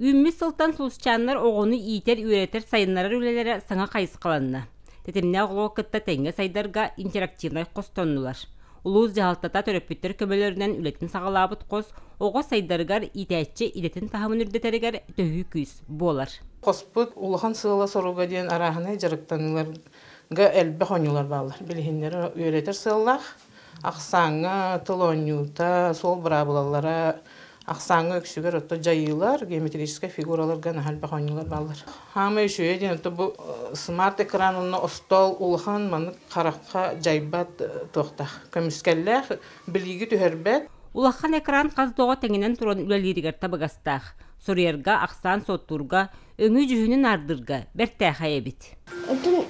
Үүммүт сылтан сулусчааннар оҕону иитэр-үөрэтэр, сайыннарар үлэлэрэ саҥа хайысхаланна. Тэтимнээх оҕо кытта тэҥҥэ сайдарга интерактивнай хостоннулар. Улуус дьаһалтата төрөппүттэр көмөлөрүнэн үлэтин саҕалаабыт хос оҕо сайдарыгар иитээччи идэтин таһымын үрдэтэригэр төһүү күүс буолар. Хоспут улахан сыала-соруга диэн арааһынай дьарыктаныыларга элбэх оонньуулар бааллар. Билиһиннэри үөрэтэр сыаллаах ахсааҥҥа тыл оонньуута, суол быраабылалара, ахсааҥҥа үксүгэр отто дьайыылар, геометрическай фигураларга наһаа элбэх оонньуулар бааллар. Хаамай үчүгэйэ диэн отто бу смарт-экран уонна остуол улахан маннык харахха дьайбат туохтаах, көмүскэллээх, билииги түһэрбэт. Улахан экран хас да оҕо тэҥинэн туран үлэлииригэр табыгастаах. Суруйарга, ахсаан суоттуурга, өҥү-дьүһүнү наардыырга бэртээхэй эбит. Отун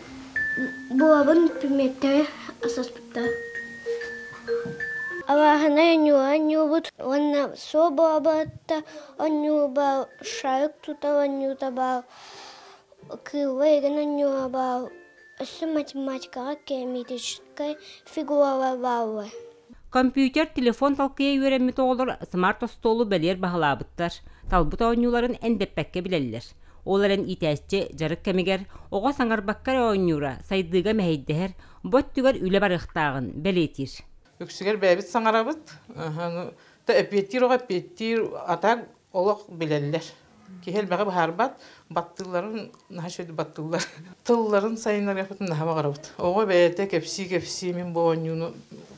буолабын предметтэри асаспыттар. Абааһынай онньуура онньуубут уонна суо буолабытта онньууба шарик тутар онньуута баар, кыылла игин онньуура баар, өссө математикаҕа геометрическай фигуралар бааллар. Компьютер, телефон талкыйа үөрэммит оҕолор смарт-остуолу бэлиэр баһылаабыттар, талбыт оонньууларын эндэппэккэ билэллэр. Ол эрэн иитээччи дьарык кэмигэр оҕо саҥарбакка эрэ оонньуура сайдыыга мэһэйдэһэр, бу өттүгэр үлэ барыахтааҕын бэлиэтиир. Үксүгэр бэйэбит саҥарабыт, та эппиэттиир оҕо эппиэттиир, а так олох билэллэр. Киһи элбэҕи быһаарбат, баттыылларын наһаа үчүгэйдик баттыыллар. Тылларын сайыннарыахпытын наһаа баҕарабыт. Оҕо бэйэтэ кэпсии-кэпсии мин бу оонньууну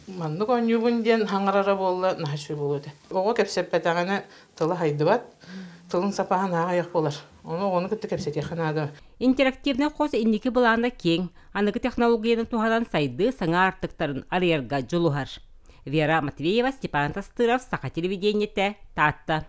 маннык оонньуубун диэн хаҥарара буолла наһаа үчүгэй буолуо этэ. Оҕо кэпсэппэтэҕинэ тыла хайдыбат, тылын сапаһа наһаа аҕыйах буолар. Ону оҕону кытта кэпсэтиэххэ наада. Интерактивнай хос инники былаана киэҥ, аныгы технологияны туһанан сайдыы саҥа аартыктарын арыйарга дьулуһар. Вера Матвеева, Степан Тастыров, Саха телевидениетэ, Таатта.